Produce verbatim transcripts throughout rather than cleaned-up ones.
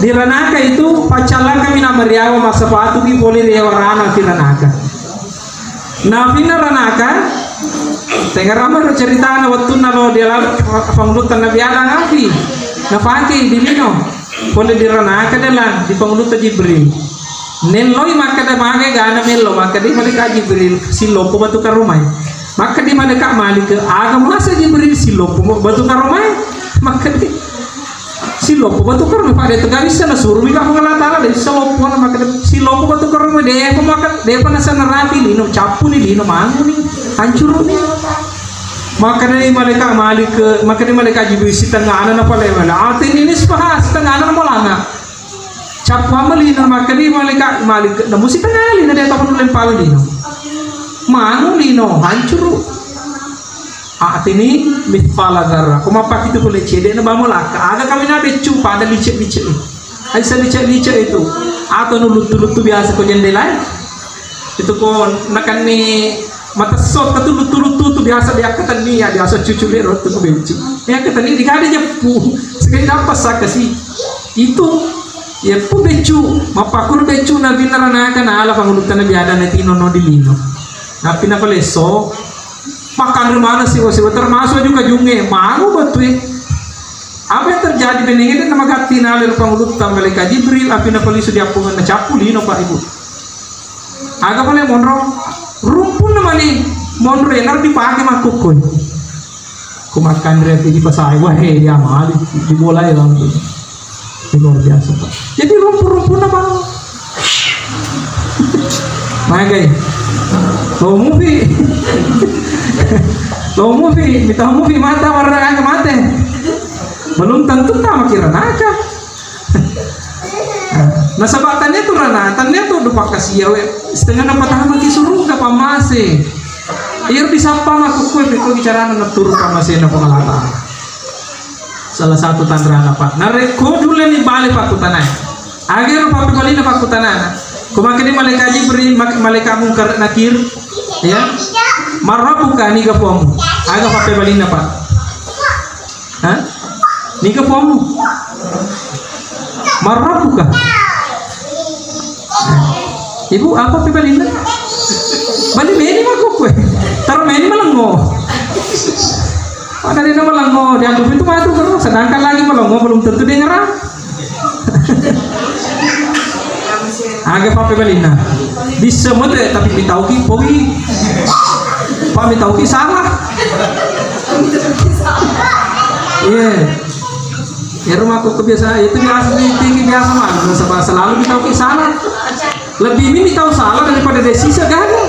Di Ranaka itu paccallangkami na mariawa massapatuki pole ri yawarana fi Ranaka. Nafinna Ranaka, tengngarama ro ceritana wettunna lo di alam pangulutta Nabi Adam api napake di lino. Pole di Ranaka dalam di pangulutta Jibril. Nelloi makkeda maga gana mello, makkeda malaikat Jibril, siloppo batu karomai. Makkeda malaikat Malik, aga masa Jibril siloppo batu karomai? Makkeda siloppo batu karomai, pada tega bisa nasuru mi Puang Allah Taala, de siloppo na makkeda siloppo batu karomai, depa maka, depa nasana rapi lino, cappuni lino, manguni, hancuruni. Makkeda malaikat Malik, makkeda malaikat Jibril, sitengana na pale mala. Atini nisfaha, sitengana na molana. Cappu amma lino, makkeda malaikat Malik, namu sitengana lino, de tapanu lempang lino. Manu lino, hancuru. Atini mithqala dzarrah. Ko mappakitu pole cedde na bamolaka. Aga kami na beccu pada licek-licek. Ai salicek-licek itu. Atau nuluttu-luttu biasa ko jendela. Itu ko nakanni matesso katu luttu-luttu tu biasa diakkatenni ya, biasa cucu lero tu ko beccu. Ya akkatenni digade jeppu. Sekali dapat sakasi. Itu ya pu beccu, mappakkuru beccu Nabi Ranaka na ala pangulutta Nabi Adam na tino no di lino. Napi na palesso, Makkanre maneng siwa-siwa, termasuk juga junge, manu betue. Apa yang terjadi? Benengede na magatti nale ri pangulutta malaikat Jibril, api napalisu diappungenna cappu lino, Pak Ibu. Aga pale monro? Rumpunna mani monro, enaro dipake makkukkoi. Ko makkanre api dipasai, wah, eh, dia mali, dibolai langsung. Itu luar biasa, Pak. Jadi rumpu-rumpunna, Pak. Magai. Lo mufi. Lo mufi, mita mufi mata warna aga mate. Belum tentu tama kira naka. Nasaba tania tu rana, tania tu dupa kasia we. Setengah na patama ki suruga pamase. Iya disappa makkukkue, pekko bicarana naturu pamasena Puang Allah Taala. Salah satu tanrana, Pak. Narekko duleni bale pakkutanae. Agero pappebalinna pakkutanana. Ko makkeda malaikat Jibril, mak-, malaikat Munkar Nakir, ya. Man rabbuka, niga puammu? Aga pappebalinna, Pak? Hah? Niga puammu? Man rabbuka? Ibu, apa pi balinna? Bali meni makkukue. Taro meni malengo. Pada dia malengo, dianggap itu matu terus. Sedangkan lagi malengo belum tentu dia nyerah. Aga pape balinna. Bisa mete tapi mitauki powi. Pak mitauki salah. Iya. Ero makkukue biasa, itu biasa tinggi biasa mah, selalu mitauki salah. Lebih ini mitau salah daripada desisa gaga.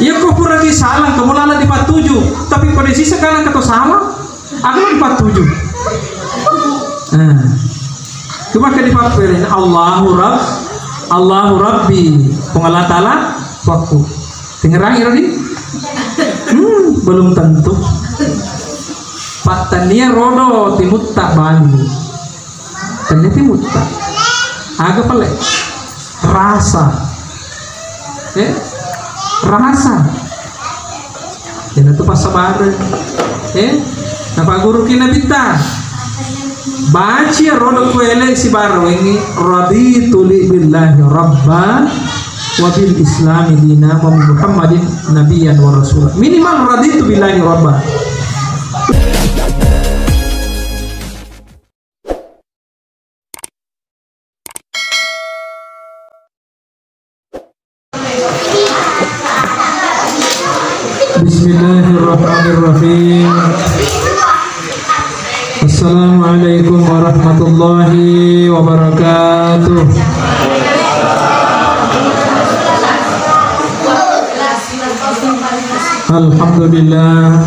Iya ko pura ki salah, kamu lala dipatuju, tapi pada desisa gaga kata salah, aku dipatuju. Nah, cuma ke dipaperin Allahu Rabb, Allahu Rabbi, Puang Allah Taala, Puakku. Tengngerangi ro di? Hmm, belum tentu. Pak tania rodo timutta bani. Tania timutta. Aga pale? Rasa. Eh? Rasa. Iyana tu passabareng. Eh? Napaguruki Nabitta. Baci rodo kuele sibarengi, raditu li billahi rabba wa bil islami dina wa bi Muhammadin nabiyyan wa rasula. Minimal raditu billahi rabba. Bismillahirrahmanirrahim. Assalamualaikum warahmatullahi wabarakatuh. Alhamdulillah.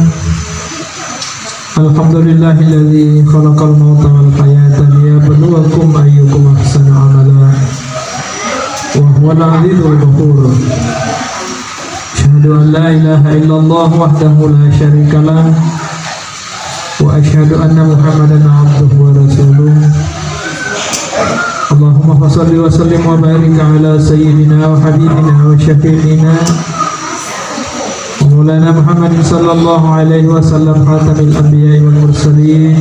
Alhamdulillahilladzi khalaqal mauta wal hayata liyabluwakum ayyukum ahsanu amala wa huwal azizul ghafur. Asyhadu an la ilaha illallah wahdahu la syarika lah, wa asyhadu anna Muhammadan abduhu wa rasuluh. Allahumma fasalli wa sallim wa barik ala sayyidina wa habibina wa syafi'ina Maulana Muhammadin sallallahu alaihi wasallam, khatamil anbiya'i wal mursalin,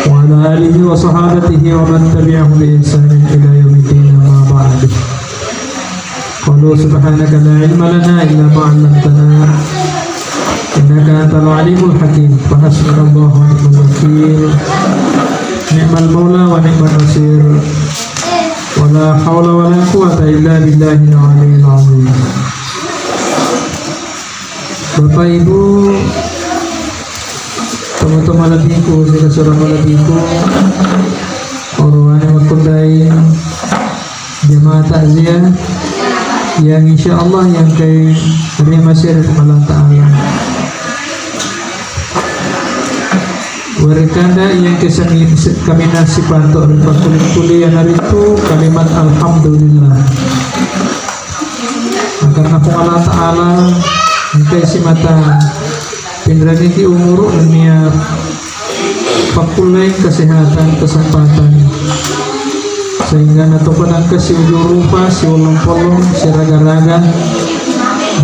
وعلى آله وصحابته ومن تبعهم بإحسان إلى يوم الدين، أما بعد. قالوا سبحانك لا علم لنا إلا ما علمتنا إنك أنت العليم الحكيم. فحسبنا الله ونعم الوكيل. نعم المولى ونعم النصير. ولا حول ولا قوة إلا بالله العلي العظيم. Bapak Ibu, tomatoa malebbiku, sira-sira malebbiku, orowane makkunrai jamaah takziah yang insya Allah yang kai terima sir Allah Ta'ala. Werekanda yang kesami kaminang sipanto ri pakkuling-kuling iyanaritu kalimat alhamdulillah. Karena Puang Allah Ta'ala engkai simata pinrengiki umuru nennia pakkullei kesehatan, kesempatan, sehingga natopa nangka siujung rupa, siullung-pollung, siraga-raga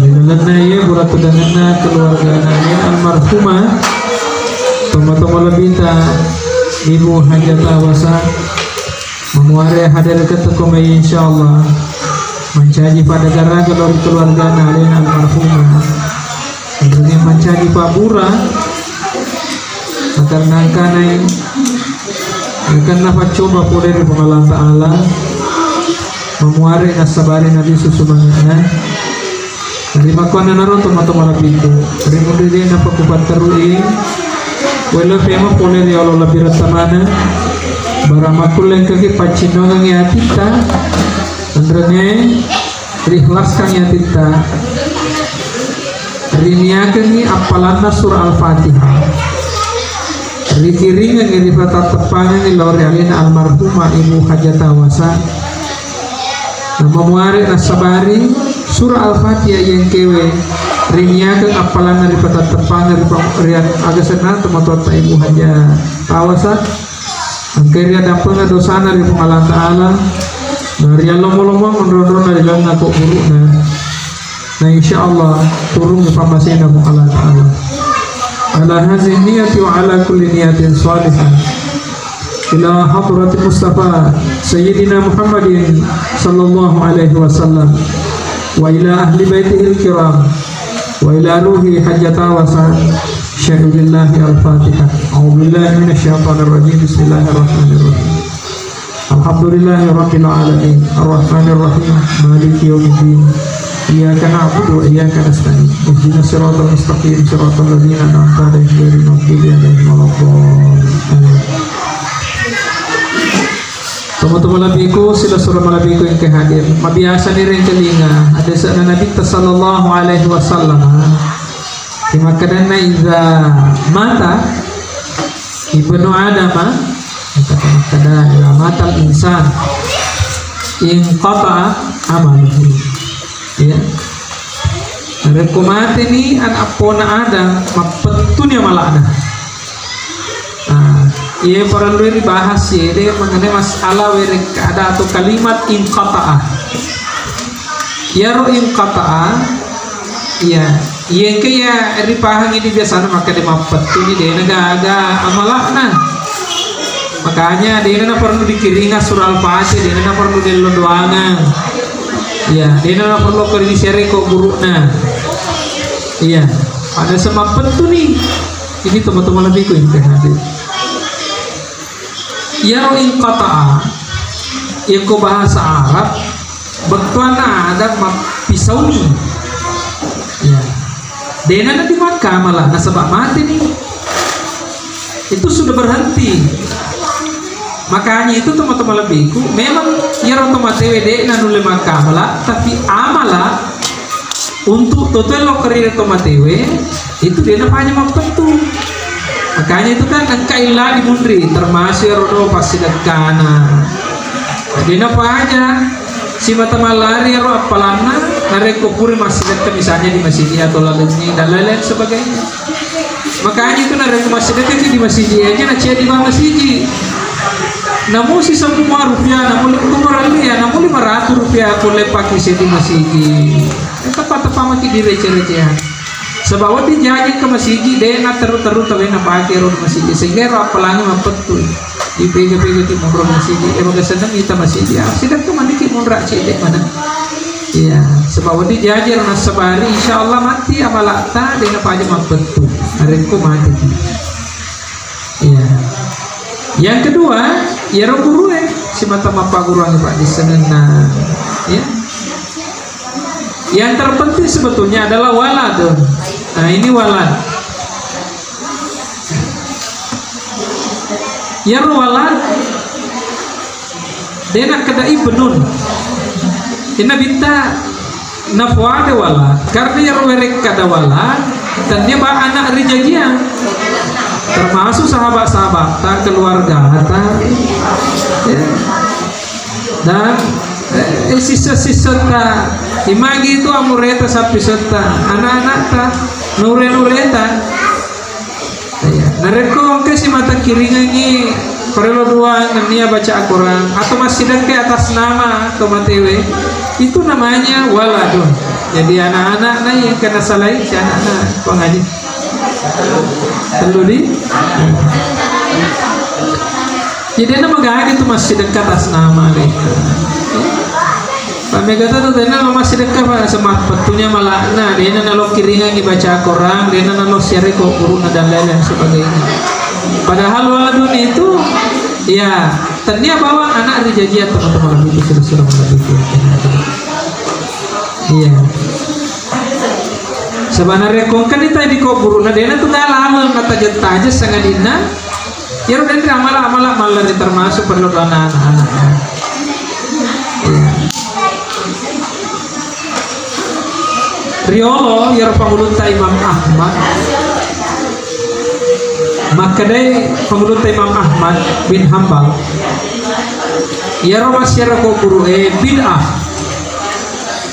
ri lalenna iya buratudangenna keluargana almarhumah, tomatoa malebbita Ibu Hajah Tawasa. Mamuare hadir ketekomai insyaallah mancaji pada garaga lori keluargana alena almarhumah. Tentunya mancaji pabura, karena angkanai karena paccoba pole ri Puang Allah Ta'ala. Mamuare nassabari nabi susumangenna. Rimakkuannanaro tomatoa malebbiku, ri munri de napakupatterui, welo pema pole ri olo labbiretta maneng, barang makkulle engkaki paccinnongengngi atitta, enrengnge riikhlaskangngi atitta, riniakengngi appalanna surah Al-Fatihah, rikiringengngi, ripatatteppangengngi lao ri alena almarhumah Ibu Hajah Tawasa, Namamuare nassabari surah Al-Fatihah iya engkae riniakeng appalanna ripatatteppanna ri pa-, ri agasenna tomatoatta Ibu Hajah Tawasa. Engkae riaddampengengngi dosana ri Puang Allah Ta'ala. Na riallomo-lomo onro-onronna ri lalenna kuburu'na. Na insyaallah turungngi pammasena Puang Allah Ta'ala. Ala hazihi niyati wa ala kulli niyatin salihah. Ila hadrati Mustafa Sayyidina Muhammadin sallallahu alaihi wasallam, wa ila ahli baitihil kiram, wa ila ruhi Hajjah Tawasa. Syai'u billahi al-Fatihah. A'udzu billahi minasyaitonir rajim. Bismillahirrahmanirrahim. Alhamdulillahi rabbil alamin. Arrahmanirrahim. Maliki yaumiddin. Iyyaka na'budu wa iyyaka nasta'in. Ihdinas siratal mustaqim. Siratal ladzina an'amta 'alaihim ghairil maghdubi 'alaihim waladdallin. Amin. Tomatoa malebbiku, silessureng malebbiku engkae hadir. Mabiasani riengkalinga hadisna Nabitta sallallahu alaihi wasallam. Rimakkedanna, "Idza mata ibnu Adama," makkeda, "idza matal insan inqata'a amaluhu." Ya. Narekko mateni ana' eppona Adam, mappettuni amala'na. Nah, iya parellu ribahas, iya, de mengenai masalah werekkada atau kalimat inqata'a. Iyaro inqata'a, iya, iya engka iya ripahangi di biasana makkeda mappettuni, dena gaga amala'na. Makanya dena na perlu dikiringa surah Al-Fatihah, dena na perlu dello doangan. Iya, dena na perlu ko disere ko guruna. Iya, pada semappettuni. Ini teman-teman lebih ko yang hadir. Iyaro inqata'a, iyako bahasa Arab, bettuanna ada mappisauni. Ya. Dena na di Makkah malah, nasaba mateni. Itu sudah berhenti. Makanya itu teman-teman lebihku, memang iyaro to matewe de' nanulle Makkah malah, tapi amala untuk totoe lo kerina to matewe, itu dena paja mappettu. Makanya itu kan engka illa di munri, termasuk ero do passidekkana. Dena paja simata mallari ero appalanna, narekko pura massidekka misalnya di masigi atau lalenni dan lain-lain sebagainya. Makanya itu narekko massidekka di masigi aja na cia di masigi. Namu si semua rupiah, namu lima ratus rupiah, namu lima ratus rupiah kulle pakai di masigi. Tepa-tepa maki di receh-recehan. Sebab wedding jaji ke masigi, de' na teru-teru tawe na pake ro masigi, sehingga ro appalangi mappettu. Di pega-pega ki munro masigi, e, maka seneng ita masigi, ah, sidang ke maniki munra cedde mana. Iya, sebab wedding jaji ro nasabari, insya Allah mati amalakta, de' na paja mappettu. Narekko mati. Iya. Yang kedua, iyaro gurue, simata mappaguruang Pak di senenna. Ya. Yang terpenting sebetulnya adalah waladun. Nah, ini walad. Iyaro walad, de' nakkeda ibnun. Inna bitta nafuade walad. Karena iyaro werekkada walad, tennia ba anak rijajiang. Termasuk sahabat-sahabatta, keluargata. Ya. Dan, eh, sisa-sisata, imagi itu amureta sappi setta, anak-anakta, nure-nureta. Iya. Narekko engka simata kiringengi parello dua nennia baca Al-Quran atau massidekka atas nama to matewe, itu namanya waladun. Jadi anak-anak na yang kena salai si anak-anak pengaji. Tellu di. Jadi enak megang itu massidekka atas nama deh. Pamegata tu tena lo massidekka, Pak, semat pettunya malakna, dena nalo kiringangi baca Quran, dena nalo siare ko guruna dan lain-lain sebagainya. Padahal waladun itu, ya, tennia bawa anak rijajiang teman-teman lebih itu sudah-sudah lebih. Iya. Sebenarnya kongkan itu di ko guruna, dena tu ngalalo mata jetaje sangadina. Iyaro denre amala-amala mallari termasuk perlu dua anak-anak. Iya. Riolo iyaro pangulutta Imam Ahmad. Makkedai pangulutta Imam Ahmad bin Hambal. Iyaro massiara ko guru e bid'ah.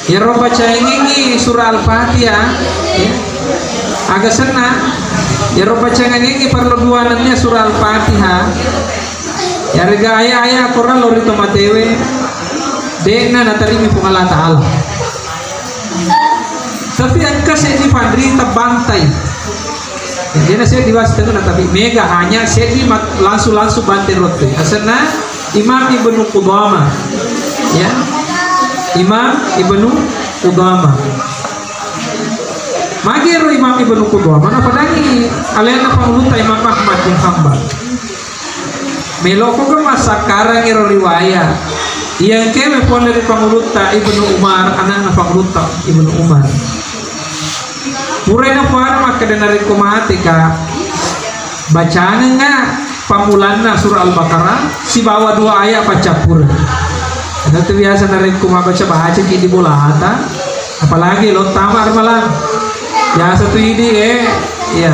Iyaro bacaengengngi surah Al-Fatihah, ya. Aga senna, iyaro bacaengengngi parlo dua nennia surah Al-Fatihah. Yarega aya-aya Quran lori to matewe, de'na natarimi Puang Allah Ta'ala. Tapi engka seddi panrita bantai. Jadi saya diwasi tengah tapi mega hanya seddi mat-, langsung-langsung bantai rotte. Asenna Imam Ibnu Qudamah. Ya. Imam Ibnu Qudamah. Magero Imam Ibnu Qudamah, napadangi alena pangulutta Imam Ahmad bin Hambal. Meloko ke massakkarang ero riwayat. Yang keme pole ri pangulutta Ibnu Umar, anakna pangulutta Ibnu Umar. Purana puara makkeda narekko mate ka, bacangengnga pammulanna surah Al-Baqarah sibawa dua ayat paccappureng. Karena itu biasa narekko mabbaca-baca ki di bolata, apalagi lo tama ramalang. Biasa tu idi, eh, iya.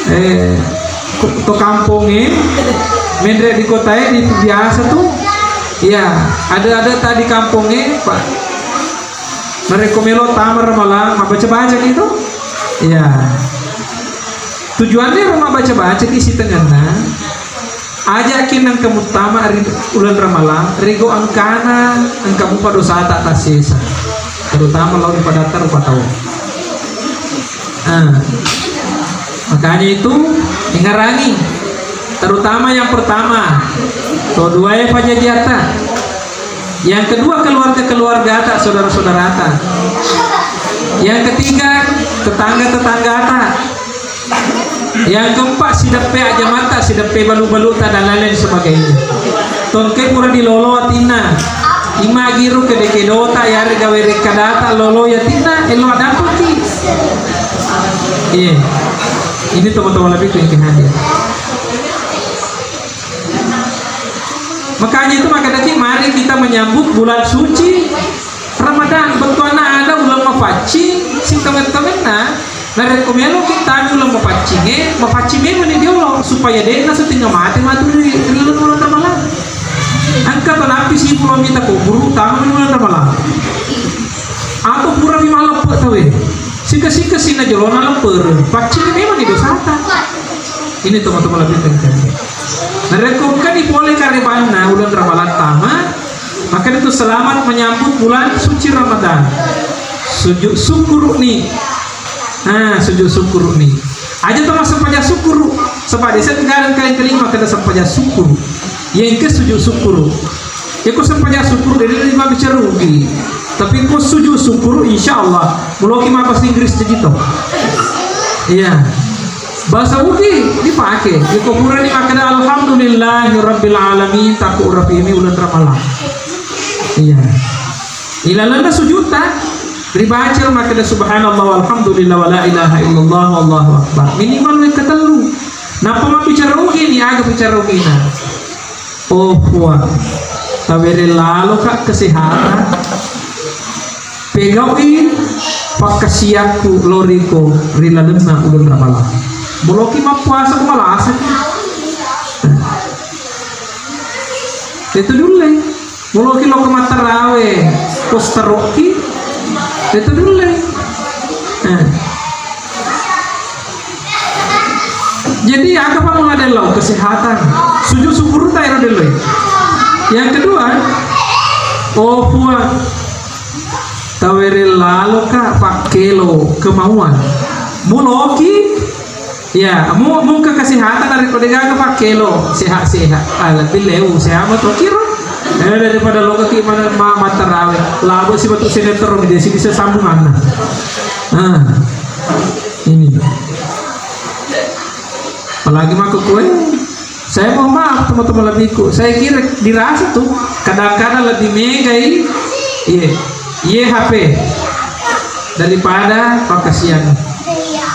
Eh, ko-, to kampongnge, menre di kotae di biasa tu. Iya, ada-ada ta di kampongnge, Pak. Narekko melo tama ramalang, mabbaca-baca gitu. Iya. Tujuannya ro mabbaca-baca ki sitengenna. Aja'ki nengka muttama ri uleng ramalang, rigo engkana engka mupa dosata tassesa. Terutama lao ri padatta rupa tau. Nah, makanya itu ingarangi, terutama yang pertama, to duae pajajiatta. Yang kedua keluarga-keluargata, saudara-saudarata. Yang ketiga tetangga-tetanggata. Yang keempat, sideppe ajamatta, sideppe balu-baluta dan lain-lain sebagainya. Tongke pura dilolo atinna. Imagi ro kede-kedota, yare gawe rekkadata, lolo yatinna, elo adapaki. Iya. Ini teman-teman lebih ke hadir. Makanya itu makanya mari kita menyambut bulan suci Ramadan, bettuanna ada uleng mapaccing, sitengeng-tengenna, narekko meloki tani uleng mapaccinge, mapaccing memang ni diolo, supaya de'na setengah mate matu ri, ri uleng Ramalang. Engka to nappi sipulo mita kuburu, utama ni uleng Ramalang. Atau pura mi maleppe tawe. Sika-sika sina jolona lepper, paccing memang ni dosata. Ini teman-teman lebih tengkeng. Narekko engkani pole karebanna uleng Ramalang tama, maka itu selamat menyambut bulan suci Ramadan. Sujud syukur ni Ah, sujud syukur ni. Aja to massempajang syukur. Sebab desa negara kalian kelima kada sempajang syukur. Yang ke sujud syukur. Ya ko sempajang syukur dari lima bicara rugi. Tapi ko sujud syukur, insya Allah, muloki ma bahasa Inggris jadi to. Iya. Bahasa Ugi dipakai. Di kuburan ini makkeda, "Alhamdulillahirabbil alamin," takku urapi ini ulan ramalang. Iya. Ilalenna sujudta, ribaca makkeda, "Subhanallah walhamdulillah wala ilaha illallah wallahu akbar." Minimal wekka tellu. Nappa mabbicara Ugi ni, aga bicara Ugina? Oh Puang, tawereng laloka kesehatan. Pegau'i pakkasiakku loriko ri lalenna uleng ramalang. Boloki mappuasa ko malasaki. Itu dulle. Boloki lo ke mattarawe, ko staroki. Itu dulle. Eh. Jadi aga pammula dellau? Kesehatan. Sujud syukur ta ero dellau. Yang kedua, oh Puang, tawereng laloka pakkelo kemauan. Muloki, ya, mu mungka kesehatan dari kode gaga pakkelo sehat-sehat. Ah, lebih leu sehat betul kiro. Eh, daripada lokaki mana ma mattarawe. Labo si batu sinetron dia si bisa sambunganna. Nah, ini. Apalagi mako kue. Saya mohon maaf teman-teman lebihku. Saya kira dirasa tuh kadang-kadang lebih megai, iya, iya H P daripada pakasian.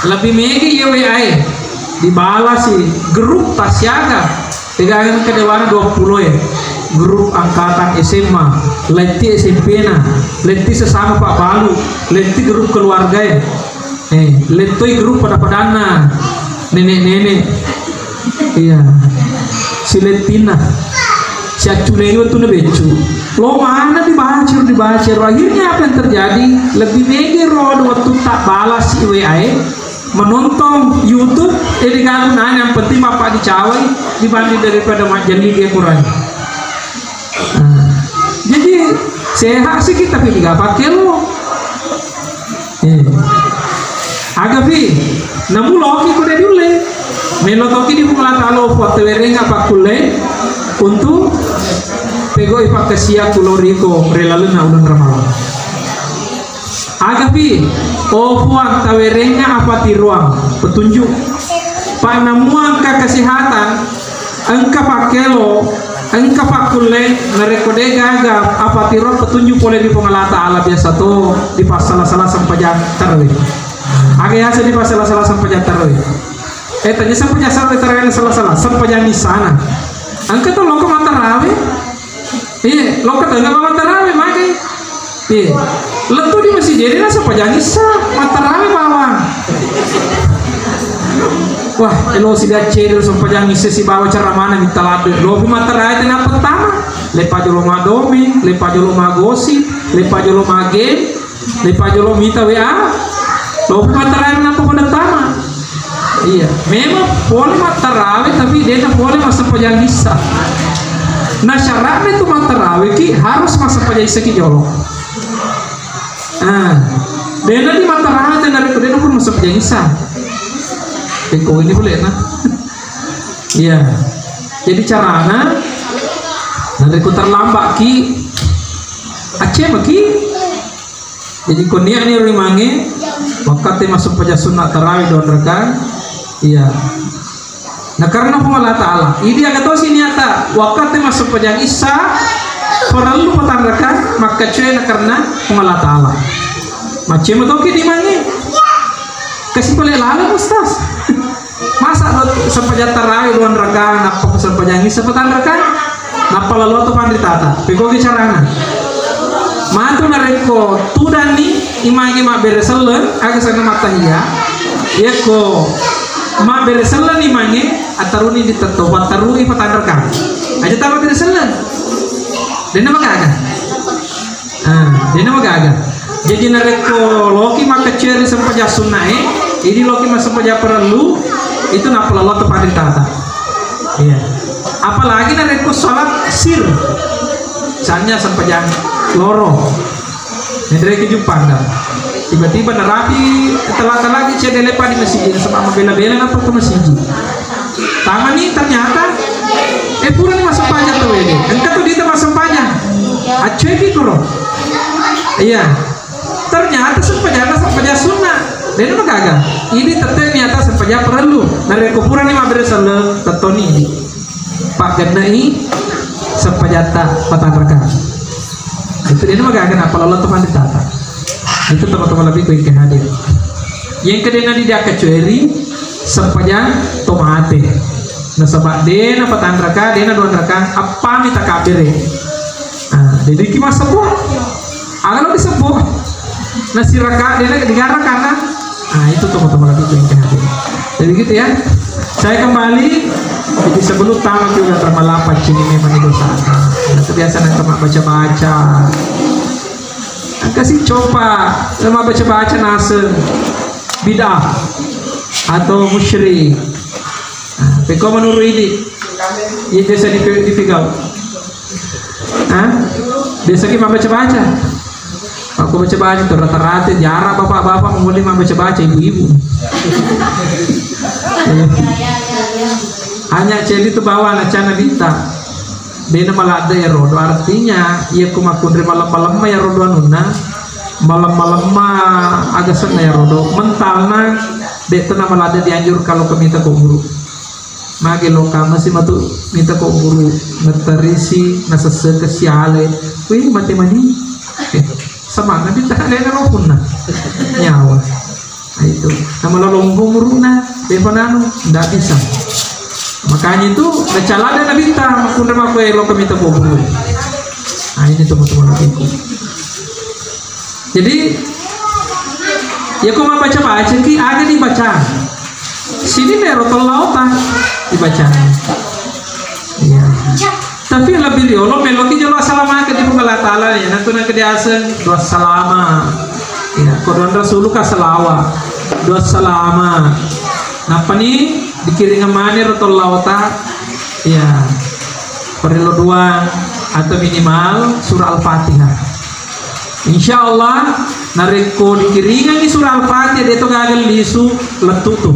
Lebih megai iya W A e. Dibalasi grup tasiaga. Tegangan kedewana dua puluh ya. Grup angkatan S M A, letti S M P na, letti sesama Pak Balu, letti grup keluarga ya. Eh, lettoi grup pada-padanna nenek-nenek. Iya. Si lettina. Si acculei wettunna beccu. Lo mana dibacir, dibacir. Akhirnya apa yang terjadi? Lebih mege ro waktu tak balas si W A e. Menonton YouTube, eh, diganggu nanya, yang penting bapak dicawai dibanding daripada majeli dia kurang. Nah, jadi sehat sih kita pilih gak pakai lo. Eh. Aga fi, namu loki kuda dule. Melo toki di Puang Allah Ta'ala, upattewerengnga pakkulle untuk pegoi pakkasiakku loriko ri lalenna uleng ramalang. Aga fi, oh Puang, tawerengnga apatiroang, petunjuk. Pannamuang ka kesehatan, engka pakkelo, engka pakkulle, narekko de gaga apatiro petunjuk pole ri Puang Allah Ta'ala, biasa to dipassala-sala sempajang tarawih. Aga yaseng dipassala-sala sempajang tarawih? Eh, tanya sempajang tarawih, sala-sala sempajang isana. Engka to loko mattarawe. Iya, lokka tengah mama tarawe magai. Iya. Lettu di masjid jadi nasa pajang isa, mattarawe bawang. Wah, elo si dacce dulu sempajang isa si bawa cara mana minta ladu. Lobi mattarawe tena pertama. Lepa jolo madome, lepa jolo magosi, lepa jolo magem, lepa jolo mita W A. Lobi mattarawe napa pada tama. Iya, memang pole mattarawe tapi dena pole massempajang isa. Nah, syaratnya itu mattarawe ki harus massempajang isa ki jolo. Ah, dena di mattarawe dan dari dena pun massempajang isa. Beko ini boleh nah. Iya. Jadi carana, nah, dari ku terlambat ki, aceh maki. Jadi ko niatni rimangnge, wakkatte massempajang sunna tarawih dua rakaat. Iya. Nah, karena Puang Allah Ta'ala, idi aga tosi niatta wakkatte massempajang isa, parellu patanraka, makkacoe na karena Puang Allah Ta'ala. Macce matoki dimangnge. Kasi pale laleng, Ustaz. Masa lo sempajang tarawih dua rakaat, nappa sempajang isa petang rakaat, nappa lalo to panritata. Pekogi carana. Matu narekko tudanni imangi mabbere selleng, aga sanna mattahiya. Yekko mabbere selleng imangi, attaruni di tetto, pattarui petang rakaat. Aja tama bere selleng. Dena magaga. Ah, dena magaga. Jadi narekko loki makkeceri sempajang sunnae, jadi loki massempajang parellu, itu nappa lalo to panritata. Iya. Apalagi narekko salat sir. Misalnya sempajang loro. Nedre ke Jupang dah. Tiba-tiba narapi tela-tela di cedele pa di masigi, nasaba mabela-bela napa ke masigi. Tamani ternyata, eh, purani massempajang tawwe de. Engka tu dita massempajang. Accuepi koro. Iya. Ternyata sempajanna sempajang sunna. Dena magaga. Ini tette niata sempajang parellu. Narekko purani mabbere selleng, tettoni idi. Paggennai sempajatta patanraka. Itu dena magaga, apa lolo teman ditata. Itu teman-teman lebih ku ingke hadir. Yang kedena di diakkacueri sempajang to mate. Nasaba dena patanraka, dena duanraka, appami takabbere. Nah, jadi ki massebbu. Aga lo disebbu. Nasiraka, dena digaraka, nah. Nah, itu teman-teman lebih ku ingke hadir. Jadi gitu ya. Saya kembali. Jadi sebelum tamat juga termalapa cini memang dosa. Nah, kebiasaan yang cuma baca-baca. Engka si copa, mabbaca-baca naseng bid'ah atau musyrik. Nah, pekko menurut ini, iya biasa dipe-, dipigau. Hah? Biasa ki mabbaca-baca. Aku baca-baca tuh rata-rata jarak bapak-bapak mulai mabbaca-baca ibu-ibu. Hanya celi tu bawa anak cana bita. Dena maladde iyaro do, artinya iya ko makkunrai malemma-lemma iyaro do anunna, malemma-lemma aga senna iyaro do, mentalna de tena maladde dianjurkan lo ke mita ko guru. Mage lo kamasi matu mita ko guru, ngettarisi, nasesseke siale, wih mate mani. Eh, semangat ditahana rohunna. Nyawa. Nah, itu. Nama lalompo umuruna, depa nanu, ndak bisa. Makanya itu, nacalada Nabi ta, makkunre mako elo kami tepobulu. Nah, ini teman-teman Nabiku. Jadi, ya kok mau baca-baca ki, ada dibaca. Sini nero tolauta dibaca. Iya. Tapi lebih riolo meloki jolo assalamaka di Puang Allah Ta'ala ya, natu nake diaseng doa salama. Ya, kodon Rasulu ka salawa. Doa salama. Napani dikiring mani rotol lauta. Ya. Perlu dua atau minimal surah Al-Fatihah. Insya Allah, narekko dikiringangi surah Al-Fatihah, de to gaga lisu, lettu tu.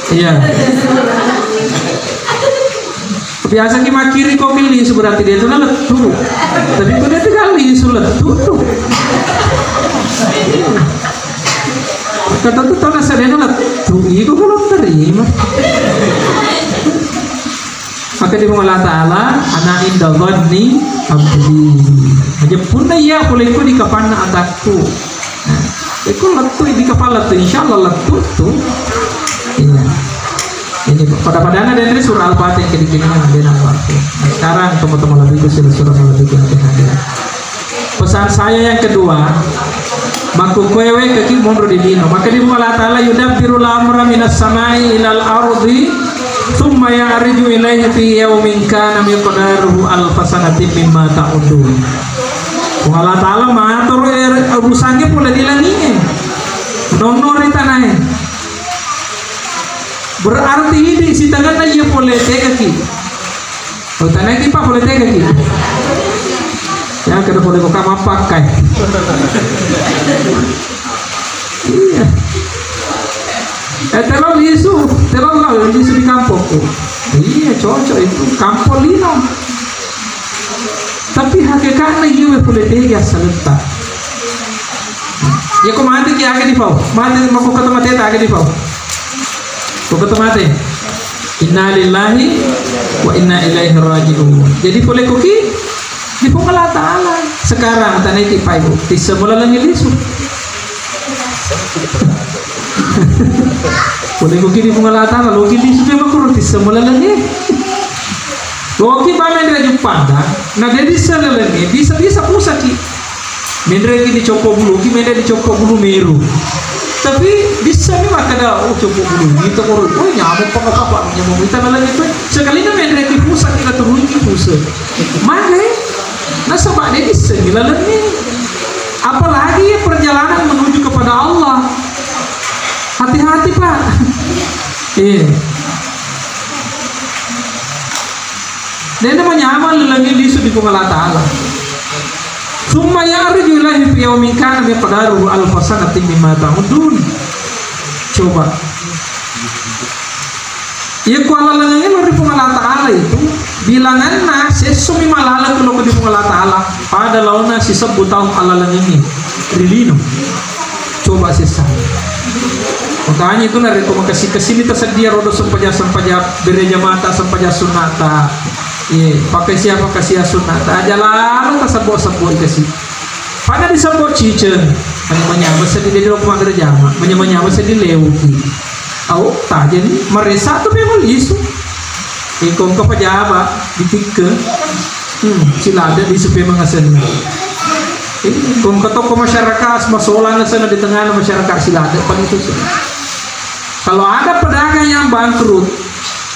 Iya. Biasa ki makkiri ko ki lisu berarti de to na lettu. Tapi ko de to gaga lisu, lettu tu. Kata tu tau nasadena lettu, iko belum terima. Maka di Allah Ta'ala, ana inda dhanni abdi. Aja punna iya pole ko di kapanna atakku. Nah, iko lettu di kapal lettu, insya Allah lettu tu. Iya. Ini pada-padana dari surah Al-Fatihah yang kedikit dengan dia nampak. Nah, sekarang teman-teman lebih ke surah-surah lebih ke hadir. Pesan saya yang kedua, makkukkuewe kaki monro di lino. Maka di Allah Ta'ala, "Yudabbirul amra minas samai ilal ardi, tsumma ya'ruju ilaihi fi yaumin kana miqdaruhu alfa sanatin mimma ta'uddun." Allah Ta'ala matur, eh, urusannya pole di langit. Nonno ri tanahe. Berarti ini sitanganna iya pole tegaki. Oh, tanaki, Pak, boleh tega ki? Ya, kada boleh buka mapak kai. Iya. Eh, telo lisu, telo lisu di kampungku. Iya, cocok itu. Kampung lino. Tapi hakikatnya iya boleh tega salenta. Ya, ko mate ki aga dipau. Mate, mako kata mate ta aga dipau. Ko kata mate. Innalillahi wa inna ilaihi raji'un. Jadi pole koki di Puang Allah Ta'ala. Sekarang tanai ki paibu. Tissa mulalangi lisu. Pole koki di Puang Allah Ta'ala. Loki lisu dia makuru tissa mulalangi. Loki pamen raja pandang. Nah, dia bisa lalangi. Bisa, bisa pusaki. Menreki di coppo bulu, ki menre di coppo bulu meru. Tapi bisa ni makkeda, oh, coppo bulu itu koro, oh, nyamuk apa apa, nyamuk itu malah itu. Sekali na menreki pusat kita turun ki pusat. Maka nasaba de bisa ni lalang ni. Apalagi perjalanan menuju kepada Allah. Hati-hati, Pak. Iya. Dena manyameng lalangi lisu di Puang Allah Ta'ala. Tsumma ya'ruju ilaihi fi yaumin kana miqdaruhu alfa sanatin mimma ta'uddun. Coba. Iya, ku alalengeng lo ri Puang Allah Ta'ala itu, bilanganna sessomi malaleng lo di Puang Allah Ta'ala, pada laona sisebbu taung alalengeng ri lino. Coba sessa. Makanya itu narekko makessi-kessi ni tasedia rodo sempajang-sempajang bere jamata, sempajang sunnata. Iya, pakessia-pakessia sunnata. Aja lalo tasebbo-sebbo kasi. Pada disebbo ciceng. Manya-manya seddi de lo mabbere jama. Manya-manya seddi leuki. Au, tajani maresa tu memang lisu. Iko engka pajaba di tikke. Hmm, silada di supe mangasenna. Eh, ko engka toko masyarakat masolang asenna di tengah masyarakat silada paling susah. Kalau ada pedagang yang bangkrut,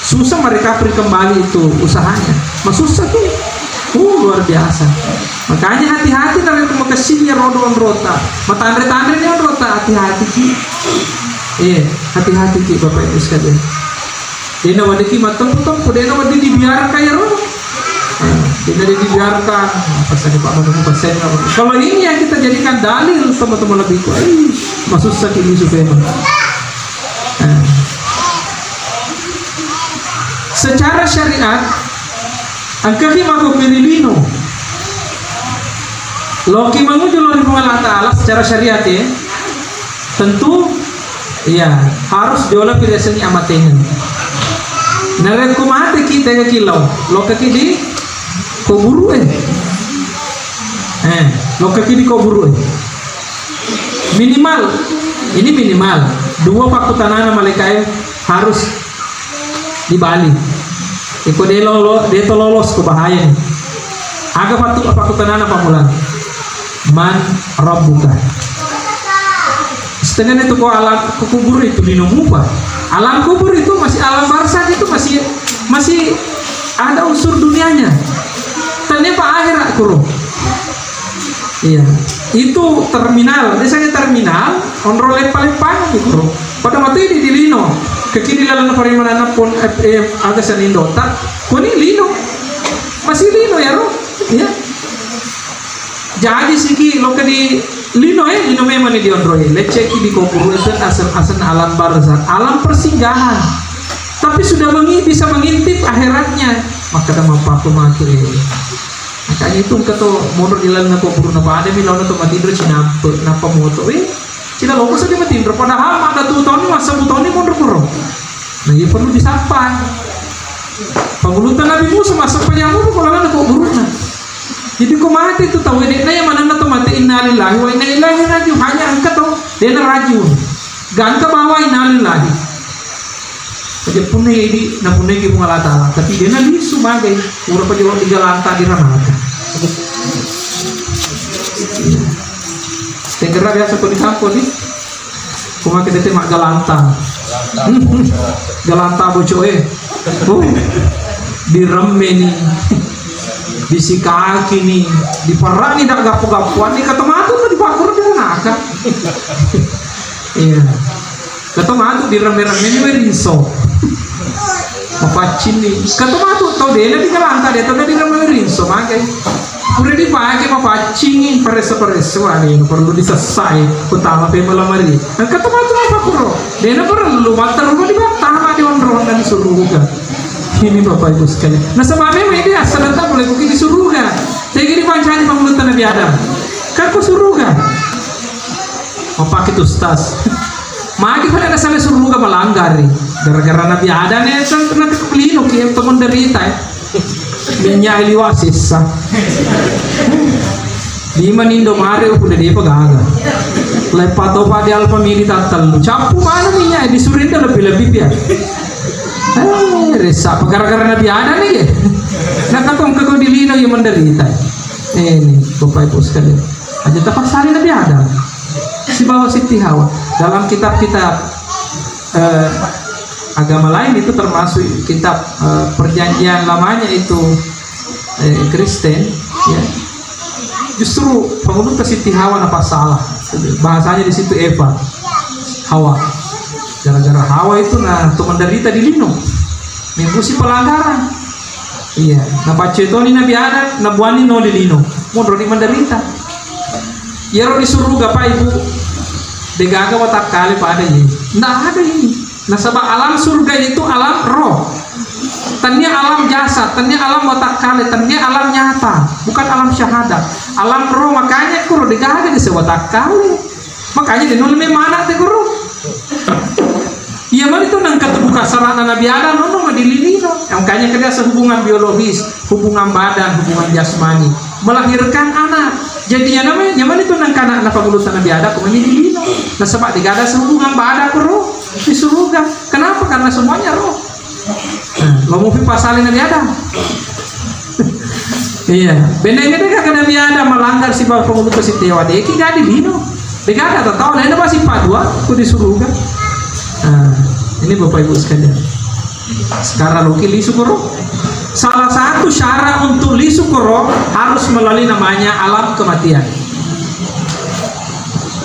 susah merecovery kembali itu usahanya. Masussa tuh. Uh, luar biasa. Makanya hati-hati narekko makessini rodo onrota. Matanre-tanre ni onrota, hati-hati ki. Eh, hati-hati ki Bapak Ibu sekalian. Dena wadiki mattempu-tempu, dena wadi dibiarkan ya roh. Nah, dena dibiarkan. Apa saja Pak Manu pesenna. Kalau ini yang kita jadikan dalil teman-teman lebih kuat. Ih, masussa ki ini supaya menang. Nah. Secara syariat, engkaki mako ri lino. Loki manguju lo ri Puang Allah Ta'ala secara syariat ya. Tentu, iya, harus diola piriasengi amatengeng. Narekko mate ki tega ki lo, lokaki di kuburu eh. Eh, lokaki di kuburu eh. Minimal, ini minimal dua pakkutanana malaikae harus di Bali. Iko de lolo, de to lolos ko bahaya ni. Aga patu apa kutanana pamulang. Man rabbuka. Setengahnya itu ko alam ko kubur itu lino mupa. Alam kubur itu masih alam barzakh itu masih masih ada unsur dunianya. Ternyata akhirat kuro. Iya, itu terminal. Biasanya terminal, onro leppa-leppa gitu. Pada mati di, di lino. Kekini lalu parimanan pun eh, eh, aga senindo tak. Kuni lino. Masih lino ya roh. Iya. Jadi siki lo ke di lino eh, lino memang di onro eh. Leceki di kubur itu asal asal alam barzakh, alam persinggahan. Tapi sudah mengi- bisa mengintip akhiratnya. Maka dah mampu mati eh. Makanya itu engka to monro di lalenna kuburu na pada mi laona to matinro cinampe nappa moto eh. Cina loko seddi matinro padahal maddatu taunni massebbu taunni monro kuro. Nah, iya perlu disappai. Pangulutta Nabi Musa massappa nyamuru ko lalenna kuburuna. Jadi ko mate tu tau de na iya manenna to mate innalillahi wa inna ilaihi rajiun, hanya engka to de na rajiun. Gangka bawa innalillahi. Aja punna idi na punna ki Puang Allah Ta'ala, tapi de na lisu magai. Ura pa jolo digalanta di ranaka. Tengkera biasa ko ditampo di. Kuma kita te maggalanta. Galanta boco eh. Uh, diremme ni. Disikaki ni. Diperani dak gappo-gappoan ni kata matu tu dipakkur di ranaka. Iya. Kato matu di rame-rame ni werinso. Mapaccinni. Kato matu tau dena di kalanta de tau di rame werinso magai. Pura dipake mapaccingi paressa-paressa wani perlu disessai. Utama pe malamari. Kato matu apa kuro? Dena perlu matteru di battama di onronna di suruga. Ini Bapak Ibu sekalian. Nasaba memang ini asal datang mulai kuki di suruga. Tegi dipancani pangulutta Nabi Adam. Kan ku suruga. Mapake tu ustaz. Magi pada ada sampai suruga malanggari. Gara-gara Nabi Adam ya kan kena lino ki yang temen derita ya. Minyak liwa sisa. Lima nindo mare udah dia pegaga. Lepa topa di Alfamidi tattellu. Cappu mana minyak di Surinda lebih-lebih ya. Eh, resa apa gara-gara Nabi Adam nih ya. Nah, kata engkau di lino yang menderita. Eh, ini Bapak Ibu sekalian. Aja tapassari Nabi Adam. Sibawa Siti Hawa. Dalam kitab-kitab eh, agama lain itu termasuk kitab eh, perjanjian lamanya itu eh, Kristen, ya. Justru pangulutta Siti Hawa na pasala. Bahasanya di situ Eva, Hawa. Gara-gara Hawa itu na tu menderita di lino. Minggu si pelanggaran. Iya, na paccetoni Nabi Adam, na buani no di lino. Munro di menderita. Iyaro di suruga, Pak Ibu, degaga watakkale pada ini. Ndak ada ini. Nasaba alam surga itu alam roh. Tania alam jasad, tania alam watakkale, tania alam nyata, bukan alam syahadat. Alam roh, makanya kuro degaga di watakkale. Makanya di nulmi mana te guru. Iya mani tu nang ketubuh kasarana Nabi Adam, nono madililino. Makanya kada sehubungan biologis, hubungan badan, hubungan jasmani, melahirkan anak. Jadi ya namanya, ya mani tu nang kana na pangulutan Nabi Adam, kumani dilino. Nasaba degaga sehubungan badan kuro di surga. Kenapa? Karena semuanya roh. Nah, lo mupi pasali Nabi Adam. Iya, bennengnge degaga Nabi Adam melanggar sibawa panguluta sitewa, deki gadi lino. Degaga tau, lainna masih padua ku di suruga. Nah, ini Bapak Ibu sekalian. Sekarang loki lisu koro. Salah satu syarat untuk lisu koro harus melalui namanya alam kematian.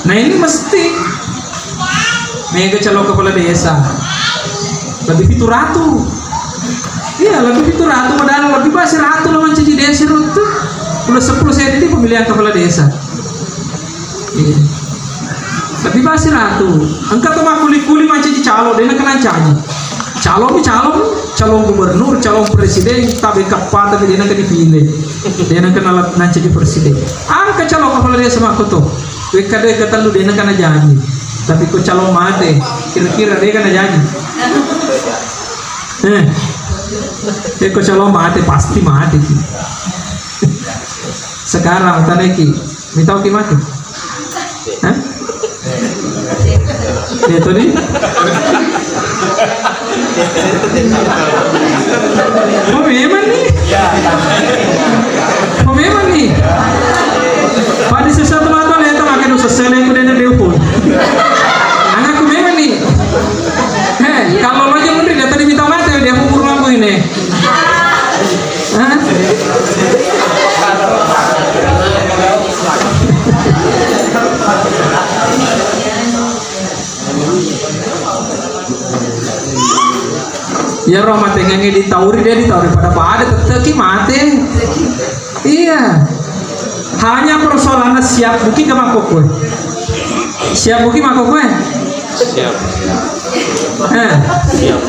Nah, ini mesti. Mega calon kepala desa. Lebih pitu ratu. Iya, lebih pitu ratu, padahal lebih pasi ratu lo mancaji desa ratu. Udah sepuluh senti pemilihan kepala desa. Iya. Lebih pasi ratu. Engka to makkuli-kuli mancaji calo, dena kena caji. Calo mi calo, calon gubernur, calon presiden, tabe kappa tapi dena kena dipilih. Dena kena nancaji presiden. Engka calon kepala desa makko to. Wekka de ketellu dena kana jaji. Tapi ko calon mate, kira-kira de kana jaji. Eh. Eh, ko calon mate pasti mate ki. Sekarang taneki, mitau ki mate. Hah? Iya tadi. Oh, memang nih. Oh, memang nih. Pada sesuatu mata lihat tak makan usah seleng udah ada telepon. Anakku memang nih. Heh, kalau lo aja mundur, dia tadi minta mati, dia pukul aku ini. Hah? Iyaro matengnge ditauri, dia ditauri pada-pada, tetteki mate. Iya. Hanya persoalannya siap buki ke makokue. Siap buki makokue? Siap. Eh. Siap.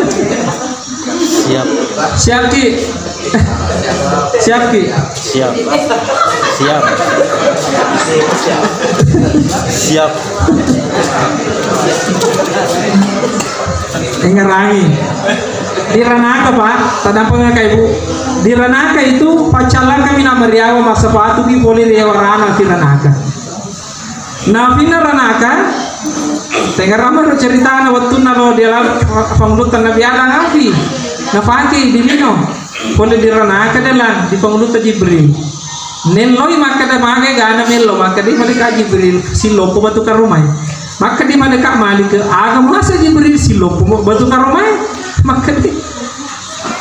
Siap. Siap ki. Siap ki. Siap. Siap. Siap. Engerangi. Di ranaka, Pak, tadampengaka Ibu. Di ranaka itu paccallangkami na mariawa massapatu ki pole ri ewarana di ranaka. Nafinna ranaka, tengerama ro ceritana wettunna lo di alam pangulutan Nabi Adam api. Napake di lino. Pole di ranaka dalang di panguluta Jibril. Nelloi makkeda magai gana mello, makkeda malaikat Jibril, siloppo batu karomai. Makkeda malaikat Malik, aga masa Jibril siloppo batu karomai? Makkeda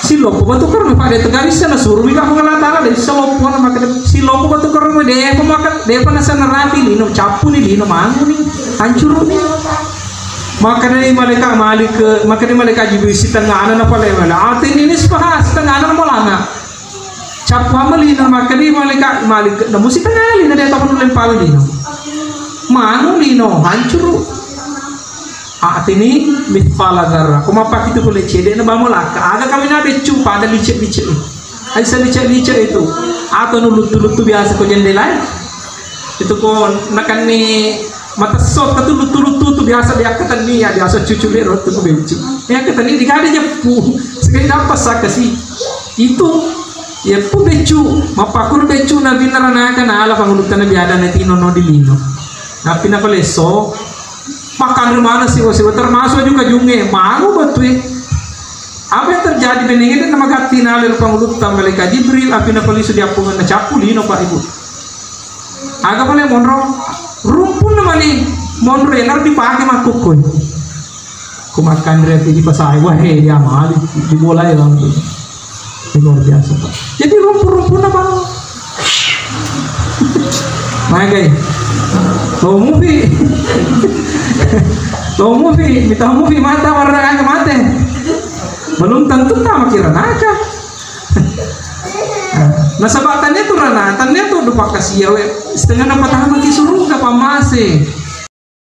siloppo batu karomai, pada tegarissa na suruh mika Allah Taala, de siloppo na makkeda siloppo batu karomai, depa maka, depa nasana rapi lino, cappuni lino, manguni, hancuruni. Makkeda malaikat Malik, makkeda malaikat Jibril, sitengana na pale, atini nisfaha, sitengana na molanga. Cappu amma lino, makkeda malaikat Malik, namu sitengah lino, de tapa nulle pale lino. Manu lino, hancuru. Atini mithqala dzarrah. Ko mappakitu pole cedde na bamo lakka. Aga kawina beccu pada licek-licek. Aisa licek-licek itu. Atau nuluttu-luttu biasa ko jendela. Itu ko nakanni matesso ka tu luttu-luttu tu biasa diakkatenni ya, biasa cucu lero tu ko beccu. Ya katani digade jeppu. Sekali dapat sakasi. Itu ya pu beccu, mappakkuro beccu nabi naranaka na ala pangulutta Nabi Adam na tino no di lino. Napi na palesso, makanre mana siwa-siwa, termasuk juga junge, manu betue. Apa yang terjadi benengede na magatti na lero pangulutta malaikat Jibril, api na palisu diappungenna cappu lino, Pak Ibu. Aga pale monro? Rumpunna mani monro, enaro dipake makkukkue. Ku makkanre api dipasai, wah, eh, dia mali, dibolai langsung. Itu luar biasa, Pak. Jadi rumpu-rumpunna, Pak. Magai. Lo mupi. Lo mupi, mita mupi mata warna mate. Belum tentu tama kira naka. Nah, Nasaba' tania tu rana, tania tu dupa kasiawe, setengah na patama ki suruga pamase.